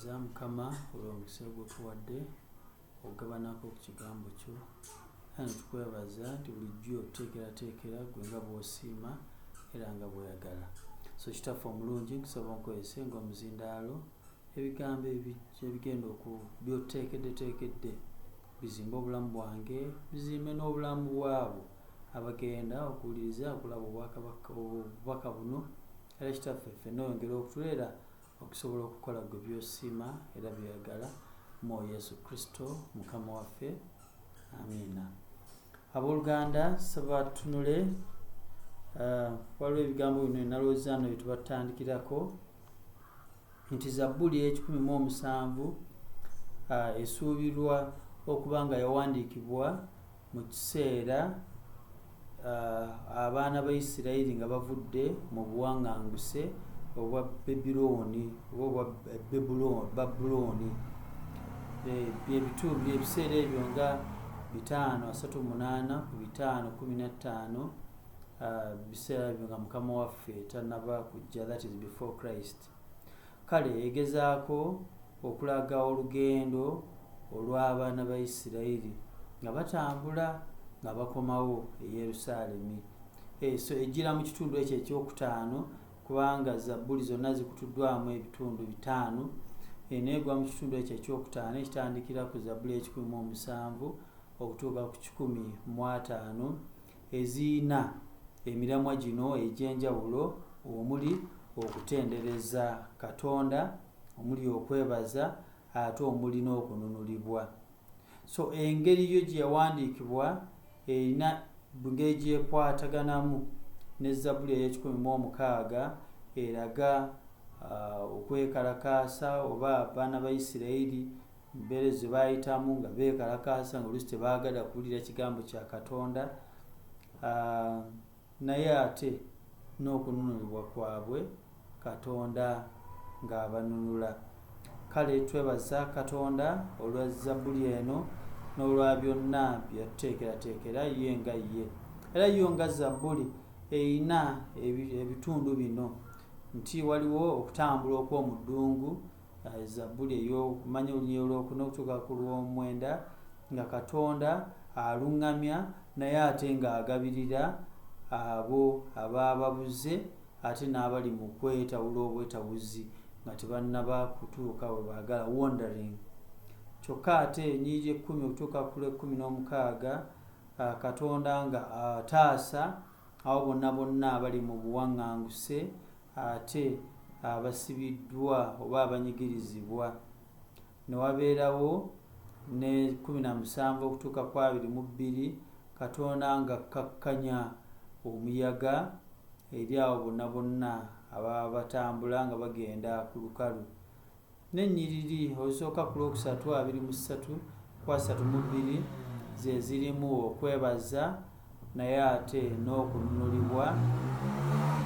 Tukwebaza Mukama olw'omukisa gw'otuwadde okugabanako ku kigambo kyo era ne tukwebaza nti bulijjo otuteekerateekera gwe nga bw'osiima era nga bw'oyagala. So Kitaffe omulungi nkusaba onkozese ng'omuzindaalo ebigambo ebigenda oku by'otuteekeddeteekedde bizimbe obulamu bwange bizimbe n'obulamu bw'abo abagenda okuwuliriza okulaba obwakabaka obubaka buno era Kitaffe ffenna oyongere okutulera okusobola okukola gwe by'osiima era by'oyagala mu Yesu Kristo Mukama waffe. Amiina. Abooluganda saba tutunule waliwo ebigambo bino nalowooza no bye tubatandikirako nti Zabbuli 117 esuubirwa okuba nga yawandiikibwa mu kiseera abaana ba Isirayiri nga bavudde mu buwaŋŋanguse obwa Babilooni oba obwa Babulooni. Byebitundu ebiseera ebyo nga 538 ku 515, biseera ebyo nga Mukama waffe tannaba kujja, that is before Christ. Kale egezaako okulaga olugendo olw'abaana ba Isirayiri nga batambula nga bakomawo e Yerusaalemi. So ejjira mu kitundu ekyo ekyokutaano kubanga zabbuli zonna zikutuddwamu ebitundu bitaano. Eneegwa mu kitundu ekyo ekyokutaano ekitandikira ku zabbuli 117 okutuuka ku 150, eziyina emiramwa gino egy'enjawulo omuli okutendereza Katonda, omuli okwebaza, ate omuli n'okununulibwa. So engeri yo gye yawandiikibwa erina ngeri gyekwataganamu ne zabbuli 116 eraga okwekalakaasa oba abaana ba Isirayiri mbeera ze baayitamu nga beekalakaasa nga oluusi tebaagala kuwulira kigambo kya Katonda, naye ate n'okununulibwa kwabwe Katonda ng'abanunula. Kale twebaza Katonda olwa zabbuli eno n'olwa byonna bye yatuteekerateekera ye nga ye. Era yo nga zabbuli erina ebitundu bino nti waliwo okutambula okw'omu ddungu, zabbuli ey'okumanya olunyiriri olwokuna okutuuka ku lw'omwenda nga Katonda aluŋŋamya naye ate ng'agabirira abo abababuze ate n'abali mu kwetawula obwetawuzi nga tebannaba kutuuka we baagala, wandering. Kyokka ate ennyiriri 10 okutuuka ku lw'e-16, Katonda nga ataasa abo bonna bonna abali mu buwaŋŋanguse ate abasibiddwa oba abanyigirizibwa. Ne wabeerawo ne 17 okutuuka ku 22, Katonda ng'akkakkanya omuyaga eri abo bonna bonna ababa batambula nga bagenda ku lukalu. N'ennyiriri olusooka ku lwokusatu 23 ku 32 ze zirimu okwebaza naye ate n'okununulibwa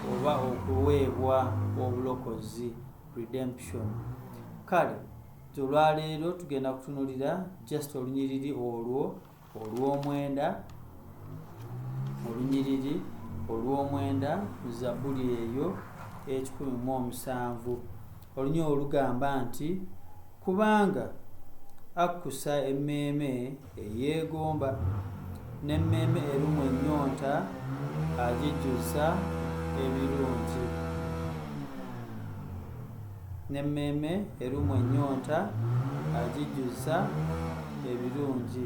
oba okuweebwa obulokozi, redemption. Kale olwaleero tugenda kutunulira just olunyiriri olwo olw'omwenda, olunyiriri olw'omwenda mu zabbuli eyo 117. Olunyiriri olugamba nti kubanga akkusa emmeeme eyeegomba, n'emmeeme erumwa ennyonta agijjuza ebirungi. N'emmeeme erumwa ennyonta agijjuza ebirungi.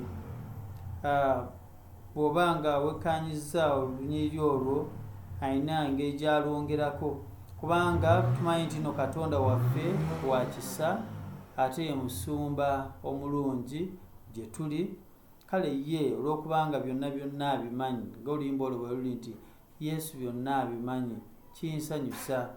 Bw'oba nga wekkaanyizza olunyiriri olwo, alina engeri gy'alwongerako kubanga tumanyi nti no Katonda waffe wa kisa ate ye musumba omulungi gye tuli. Kale ye olw'okubanga byonna byonna abimanyi, ng'oluyimba olwo bwe luli nti Yesu byonna abimanyi, kinsanyusa.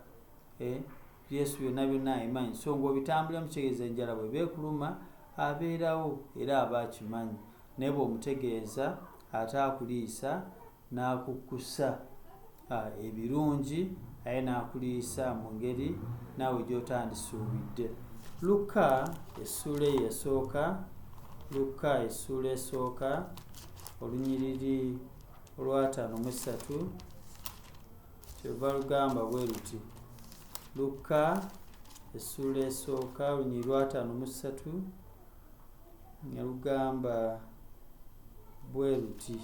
Yesu byonna byonna abimanyi. So ng'obitambuliramu kitegeeza enjala bw'eba ekuluma abeerawo era aba akimanyi, naye bw'omutegeeza ate akuliisa n'akukkusa ebirungi aye n'akuliisa mu ngeri naawe gy'otandisuubidde. Lukka essuula eyo esooka, Lukka essuula esooka olunyiriri olw'ataano mu ssatu kyeva lugamba bwe luti. Lukka Essuula esooka olunyiriri lwa 53 nga lugamba bwe luti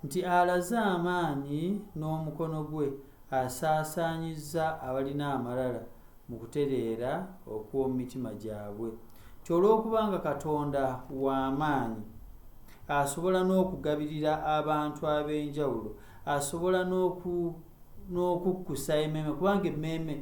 nti, "Alaze amaanyi n'omukono gwe, asaasaanyizza abalina amalala mu kutereera okw'omu mitima gyabwe." Nti olw'okubanga Katonda w'amaanyi, asobola n'okugabirira abantu ab'enjawulo, asobola n'okukkusa emmeeme, kubanga emmeeme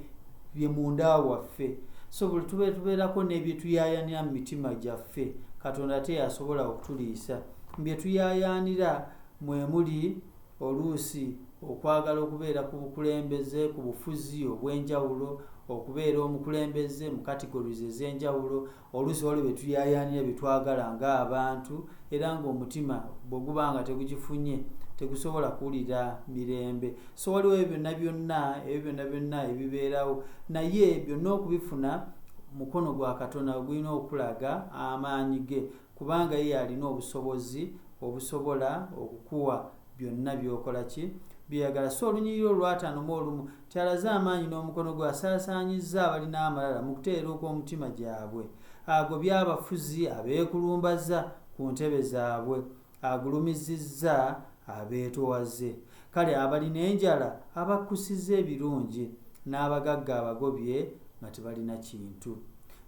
bye munda waffe. So buli tubeerako n'ebyetuyaayanira mu mitima gyaffe, Katonda ate yasobola okutuliisa mu bye tuyaayaanira. Mwe muli oluusi okwagala okubeera ku bukulembeze, ku bufuzi obw'enjawulo, okubeera omukulembeze mu categories ez'enjawulo. Oluusi waliwo bye tuyaayaanira, bye twagala ng'abantu, era ng'omutima bwe guba nga tegugifunye tegusobola kuwulira mirembe. So waliwo ebyo byonna byonna, ebyo byonna byonna ebibeerawo, naye byonna okubifuna mukono gwa Katonda gulina okulaga amaanyi ge, kubanga ye alina obusobozi obusobola okukuwa byonna byokola ki byeyagala. So olunyiriri olwa 51 kyalaze amaanyi n'omukono gwe, asaasaanyizza abalina amalala mu kuteera okw'omutima gyabwe, agobye abafuzi abeekulumbaza ku ntebe zaabwe, agulumizizza abeetowaze. Kale abalina enjala abakkusizza ebirungi, n'abagagga abagobye nga tebalina kintu.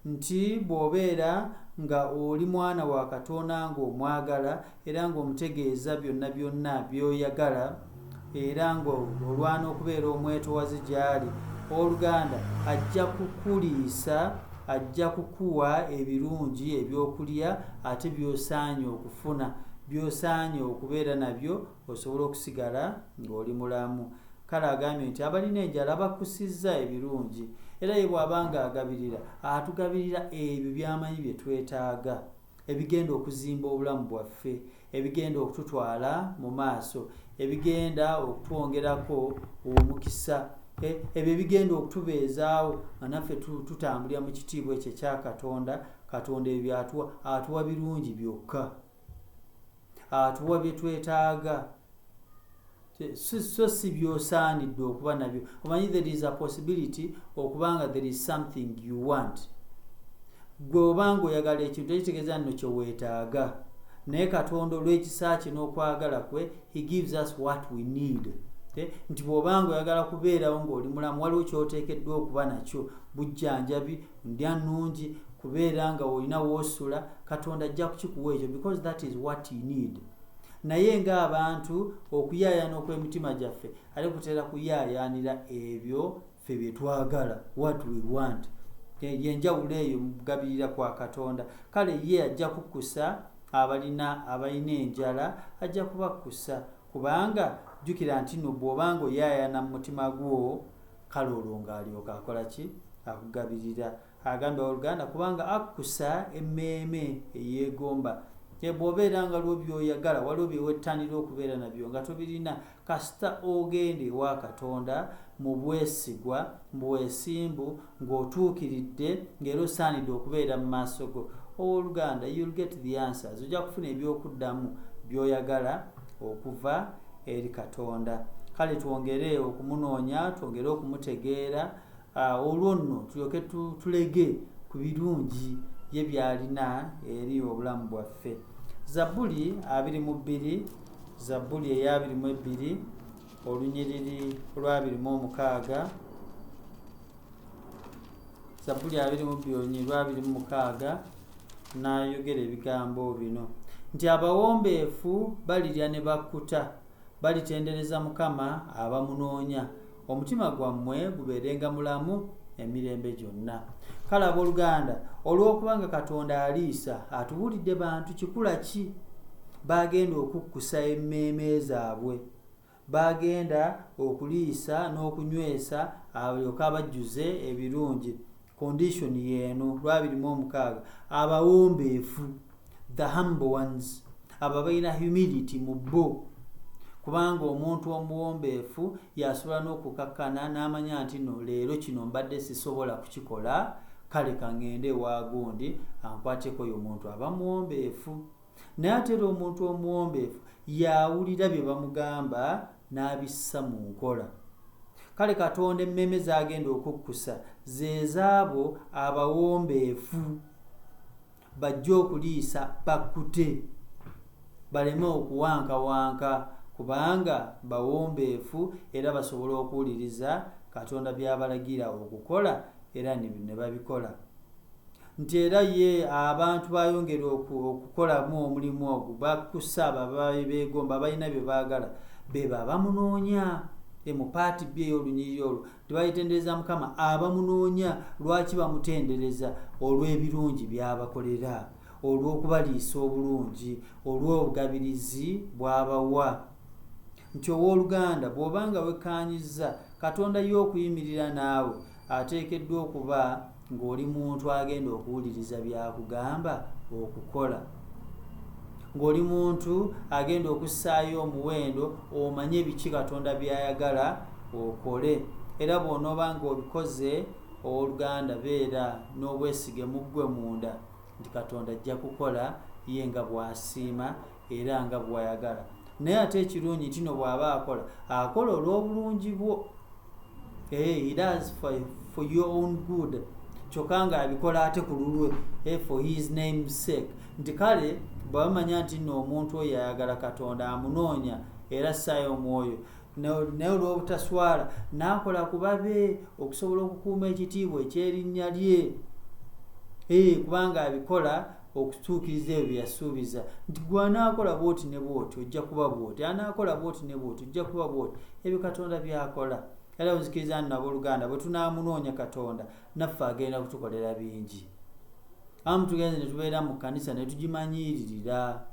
Nti bw'obeera nga oli mwana wa Katonda, ng'omwagala era ng'omutegeeza byonna byonna by'oyagala, era ng'olwana okubeera omwetowaze gy'ali, oluganda, ajja kukuliisa, ajja kukuwa ebirungi ebyokulya ate by'osaanye okufuna, by'osaanye okubeera nabyo osobole okusigala ng'oli mulamu. Kale agambye nti abalina enjala abakusizza ebirungi, era ye bw'aba nga agabirira, atugabirira ebyo by'amanyi bye twetaaga, ebigenda okuzimba obulamu bwaffe, ebigenda okututwala mu maaso, ebigenda okutwongerako omukisa, ebyo ebigenda okutubeezaawo nga naffe tutambulira mu kitiibwa ekyo ekya Katonda. Katonda ebyo byatuwa, atuwa birungi byokka, atuwa bye twetaaga, so si byosaanidde okuba nabyo. Omanyi, there is a possibility okubanga there is something you want. Gwe obanga oyagala ekintu, ekitegeeza nno kyeweetaaga, naye Katonda olw'ekisa kye n'okwagala kwe, he gives us what we need. Nti bw'obanga oyagala kubeerawo ng'oli mulamu, waliwo kyoteekeddwa okuba nakyo: bujjanjabi, ndya nnungi, kubeera nga olina woosula. Katonda ajja kukikuwa ekyo because that is what you need. Naye ng'abantu, okuyaayaana okw'emitima gyaffe ate kutera kuyaayaanira ebyo ffe bye twagala, what we want. Yenjawulo eyo mugabirira kwa Katonda. Kale ye ajja kukkusa abalina enjala, ajja kubakkusa, kubanga jjukira nti no bw'obanga oyaayaana mu mutima gwo, kale olwo ng'alyoka akola ki? Akugabirira. Agambye, oluganda, kubanga akkusa emmeeme eyeegomba. Bw'obeera nga lwo byoyagala, waliwo byewettanira okubeera nabyo nga tobirina, kasita ogenda ewa Katonda mu bwesigwa, mu bwesimbu, ng'otuukiridde, ng'era osaanidde okubeera mu maaso go, owooluganda, you'll get the answers. Ojja kufuna ebyokuddamu by'oyagala okuva eri Katonda. Kale twongere okumunoonya, twongere okumutegeera, olwo nno tulyoke tulege ku birungi ye byalina eri obulamu bwaffe. Zabbuli 22, Zabbuli eya 22, olunyiriri olwa 26. Zabbuli 22, olunyiriri lwa 26, n'ayogera ebigambo bino nti, "Abawombeefu balirya ne bakkuta, balitendereza Mukama abamunoonya. Omutima gwammwe gubeerenga mulamu emirembe gyonna." Kale abooluganda, olw'okubanga Katonda aliisa, atubuulidde bantu kikula ki bagenda okukkusa emmeeme zaabwe, bagenda okuliisa n'okunywesa, alyoke abajjuze ebirungi. Condition yeeno, lwa 26, abawombeefu, the humble ones, abo abalina humility mu bo, kubanga omuntu omuwombeefu yasobola n'okukakkana n'amanya nti no leero kino mbadde sisobola kukikola, kale kaŋŋende ewa gundi ankwateko. Oyo omuntu aba muwombeefu. Naye ate era omuntu omuwombeefu yawulira bye bamugamba n'abissa mu nkola. Kale Katonda emmeeme z'agenda okukkusa ze zaabo abawombeefu bajja okuliisa bakkute, baleme okuwankawanka, kubanga bawombeefu era basobola okuwuliriza Katonda by'abalagira okukola era ne babikola. Nti era ye abantu bayongera okukolamu omulimu ogwo, bakkusa abo ababa beegomba, balina bye baagala, be babamunoonya. Mu part B ey'olunyiriri olwo tebalitendereza Mukama abamunoonya. Lwaki bamutendereza? Olw'ebirungi by'abakolera, olw'okubaliisa obulungi, olw'obugabirizi bw'abawa. Nti owooluganda, bw'obanga wekkaanyizza Katonda ye okuyimirira naawe, ateekeddwa okuba ng'oli muntu agenda okuwuliriza by'akugamba okukola, ng'oli muntu agenda okussaayo omuwendo omanye biki Katonda by'ayagala okole. Era bw'onooba ng'obikoze, owooluganda, beera n'obwesige mu ggwe munda nti Katonda ajja kukola ye nga bw'asiima era nga bw'ayagala. Naye ate ekirungi nti no bw'aba akola, akola olw'obulungi bwo. He does for your own good, kyokka ng'abikola ate ku lulwe, for his name's sake. Nti kale bwe bamanya nti nno omuntu oyo ayagala Katonda, amunoonya era assaayo omwoyo, naye olw'obutaswala n'akola ku babe okusobola okukuuma ekitiibwa eky'erinnya lye, kubanga abikola okutuukiriza ebyo bye yasuubiza nti gwe anaakola bw'oti ne bw'oti ojja kuba bw'oti, anaakola bw'oti ne bw'oti ojja kuba bw'oti. Ebyo Katonda by'akola. Era nzikiriza nno abooluganda, bwe tunaamunoonya Katonda, naffe agenda kutukolera bingi. Abamu tugenze ne tubeera mu kkanisa ne tugimanyiiririra,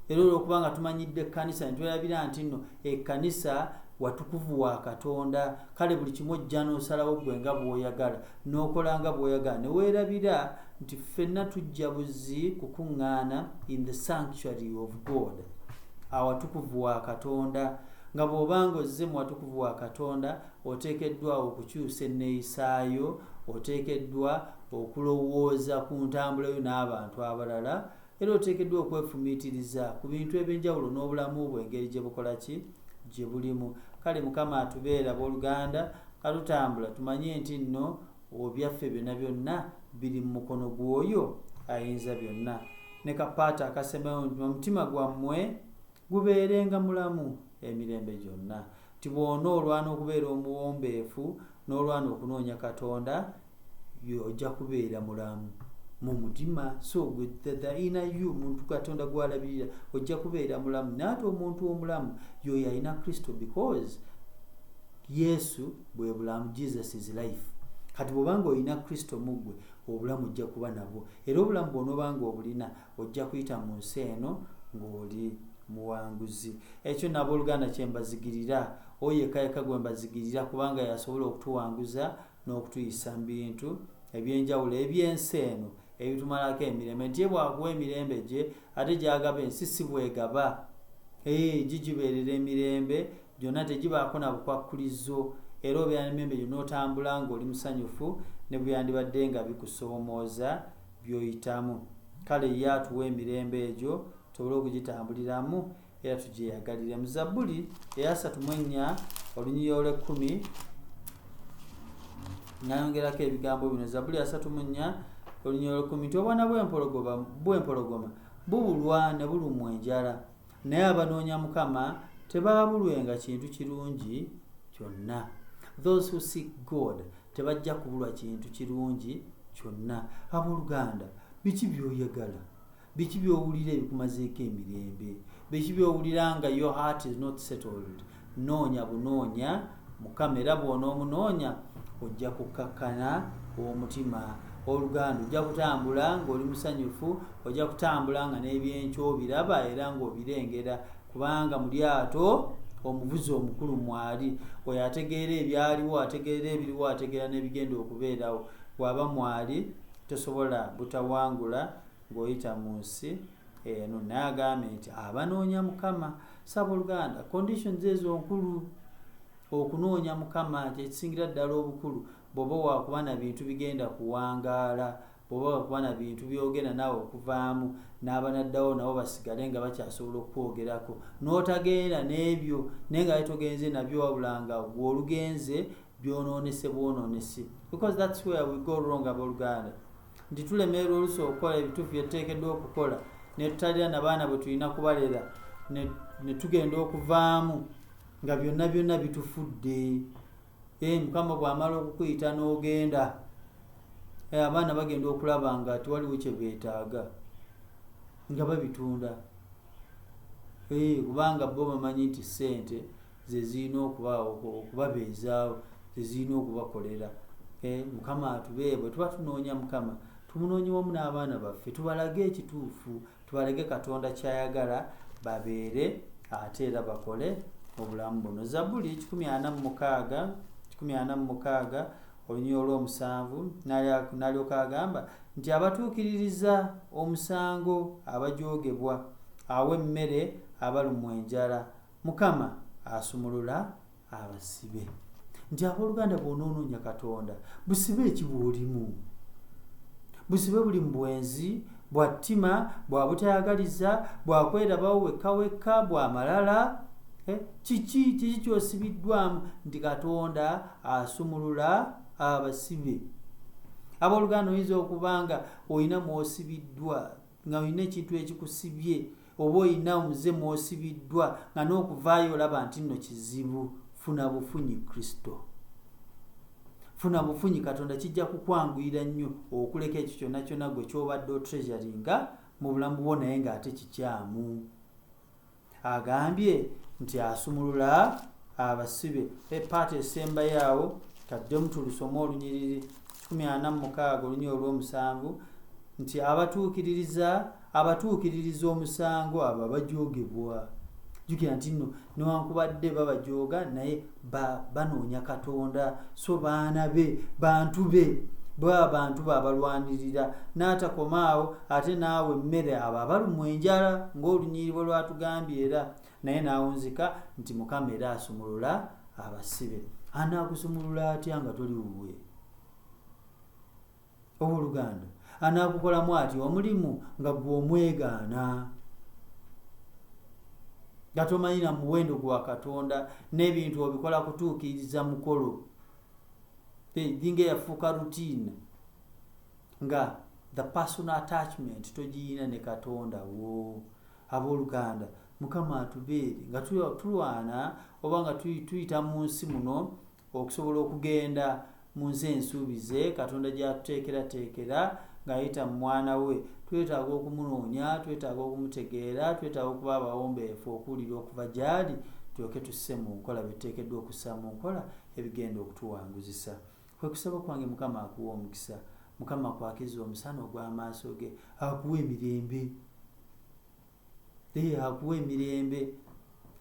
era olw'okuba nga tumanyidde ekkanisa ne twerabira nti nno ekkanisa watukuvu wa Katonda. Kale buli kimu ojja n'osalawo ggwe nga bw'oyagala, n'okola nga bw'oyagala, ne weerabira nti ffenna tujja buzzi kukuŋŋaana in the sanctuary of God, awatukuvu wa Katonda. Nga bw'obanga ozze mu watukuvu wa Katonda, oteekeddwa okukyusa enneeyisaayo, oteekeddwa okulowooza ku ntambula yo n'abantu abalala, era oteekeddwa okwefumiitiriza ku bintu ebyenjawulo n'obulamu bwe engeri gye bukola ki gye bulimu. Kale Mukama atubeera, abooluganda, nga tutambula tumanye nti nno obyaffe byonna byonna biri mu mukono gw'oyo ayinza byonna. Ne kapaata akasembayo nti omutima gwammwe gubeerenga mulamu emirembe gyonna. Nti bw'ona olwana okubeera omuwombeefu n'olwana okunoonya Katonda, ojja kubeera mulamu mu mutima. So the inner you, muntu Katonda gw'alabirira, ojja kubeera mulamu. Naye ate omuntu omulamu yoyo alina Kristo, because Yesu bwe bulamu. Jesus is life. Kati bw'obanga olina Kristo mu ggwe, obulamu ojja kuba nabwo, era obulamu bw'onoobanga obulina, ojja kuyita mu nsi eno ng'oli muwanguzi. Ekyo nabooluganda kyembazigirira, oyo yekka yekka gwe mbazigirira, kubanga yasobola okutuwanguza n'okutuyisa mu bintu ebyenjawulo eby'ensi eno ebitumalako emirembe. Nti ye bw'akuwa emirembe gye ate gy'agaba, ensi si bwegaba, gigibeerera emirembe gyonna, tegibaako na bukwakkulizo, era obeera n'emirembe gyo n'otambula ng'oli musanyufu ne bwe byandibadde nga bikusoomooza by'oyitamu. Kale ye atuwa emirembe egyo tusobole okugitambuliramu era tugyeyagalire. Mu Zabbuli eya 34 olunyiriri olw'ekkumi nayongerako ebigambo bino. Zabbuli 34 olunyiriri olw'ekkumi nti obwana bw'empologoma bubulwa ne bulumwa enjala, naye abanoonya Mukama tebaabulwenga kintu kirungi kyonna. Those who seek God tebajja kubulwa kintu kirungi kyonna. Abooluganda, biki by'oyagala? Biki by'owulira ebikumazeeko emirembe? Biki by'owulira nga your heart is not settled? Noonya bunoonya Mukama, era bw'onoomunoonya ojja kukkakkana omutima. Oluganda, ojja kutambula ng'oli musanyufu, ojja kutambula nga n'ebyenkya obiraba era ng'obirengera, kubanga mu lyato omuvuzi omukulu mwali, oyo ategeera ebyaliwo, ategeera ebiriwo, ategeera n'ebigenda okubeerawo. Bw'aba mwali, tosobola butawangula ng'oyita mu nsi eno. Naye agambye nti abanoonya Mukama. Saba oluganda, conditions ezo nkulu. Okunoonya Mukama kyekisingira ddala obukulu bw'oba wakuba na bintu bigenda kuwangaala, bw'oba wakuba na bintu byogenda naawe okuvaamu n'abanaddawo nabo basigale nga bakyasobola okukwogerako, n'otagenda n'ebyo naye nga togenze nabyo, wabula nga gwe olugenze. byonoonese bwonoonesi, because that's where we go wrong, abooluganda, nti tulemererwa oluusi okukola ebituufu byetuteekeddwa okukola, ne tutalira nabaana bwe tulina kubalera, ne tugenda okuvaamu nga byonna byonna bitufudde. Mukama bw'amala okukuyita n'ogenda, abaana bagenda okulaba nga tewaliwo kye beetaaga, nga babitunda, kubanga bo bamanyi nti ssente ze zirina okubabeezaawo, ze zirina okubakolera. Mukama atubeere bwe tuba tunoonya Mukama, tumunoonye wamu n'abaana baffe, tubalage ekituufu, tubalage Katonda ky'ayagala babeere ate era bakole mu bulamu buno. Zabbuli 146 olunyiriri olw'omusanvu, n'alyoka agamba nti abatuukiririza omusango abajoogebwa, awa emmere abalumwa enjala, Mukama asumulula abasibe. Nti abooluganda, bw'onoonoonya Katonda, busibe ki bw'olimu? Busibe buli mu bwenzi, bwa ttima, bwa butayagaliza, bwa kwerabawo wekka wekka, bwa malala, kiki kiki ky'osibiddwamu? Nti Katonda asumulula abasibe. Abooluganda, oyinza okuba nga olina mw'osibiddwa, nga olina ekintu ekikusibye, oba olina omuze mw'osibiddwa, nga n'okuvaayo olaba nti nno kizibu. Funa bufunyi Kristo, funa bufunyi Katonda, kijja kukwanguyira nnyo okuleka ekyo kyonna kyonna gwe ky'obadde otreasuringa mu bulamu bwo, naye ng'ate kikyamu. Agambye nti asumulula abasibe. Epaati esembayo awo kaddemu tulusome olunyiriri 146 olunyiriri olw'omusanvu, nti abatuukiririza omusango abo abajoogebwa. Jjukira nti nno newankubadde babajooga, naye banoonya Katonda, so baana be, bantu be, bwaba bantu babalwanirira. N'atakomaawo, ate naawe emmere abo abalumwa enjala, ng'olunyiriri bwe lwatugambye era, naye n'awunzika nti Mukama era asumulula abasibe. Anaakusumulula atya nga toli wuwe? Owooluganda, anaakukolamu atya omulimu nga gwe omwegaana, nga tomanyi na muwendo gwa Katonda, n'ebintu obikola kutuukiriza mukolo, ginga eyafuuka routine, nga the personal attachment togiyina ne Katonda wo? Abooluganda, Mukama atubeere nga tulwana oba nga tuyita mu nsi muno okusobola okugenda mu nsi ensuubize Katonda gy'atuteekerateekera ng'ayita mu mwana we. Twetaaga okumunoonya, twetaaga okumutegeera, twetaaga okuba abawombeefu okuwulira okuva gy'ali, tulyoke tusse mu nkola byetuteekeddwa okussa mu nkola ebigenda okutuwanguzisa. Kwe kusaba kwange. Mukama akuwa omukisa, Mukama akwakiza omusana ogw'amaaso ge, akuwa emirembe, akuwa emirembe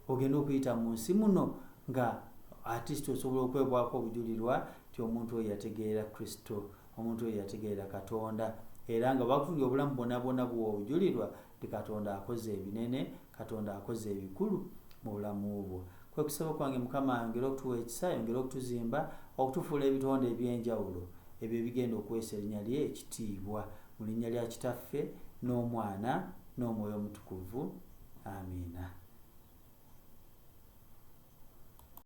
ogenda okuyita mu nsi muno nga at least osobola okwebwako obujulirwa nti omuntu oyo yategeera Kristo, omuntu oyo yategeera Katonda, era nga bakutulya obulamu bwonna bwonna buwa obujulirwa nti Katonda akoze ebinene, Katonda akoze ebikulu mu bulamu bwo. Kwe kusaba kwange. Mukama ayongere okutuwa ekisa, ayongere okutuzimba, okutufuula ebitonde ebyenjawulo ebyo ebigenda okuweesa erinnya lye ekitiibwa. Mu linnya lya Kitaffe n'Omwana n'Omwoyo Omutukuvu, amiina.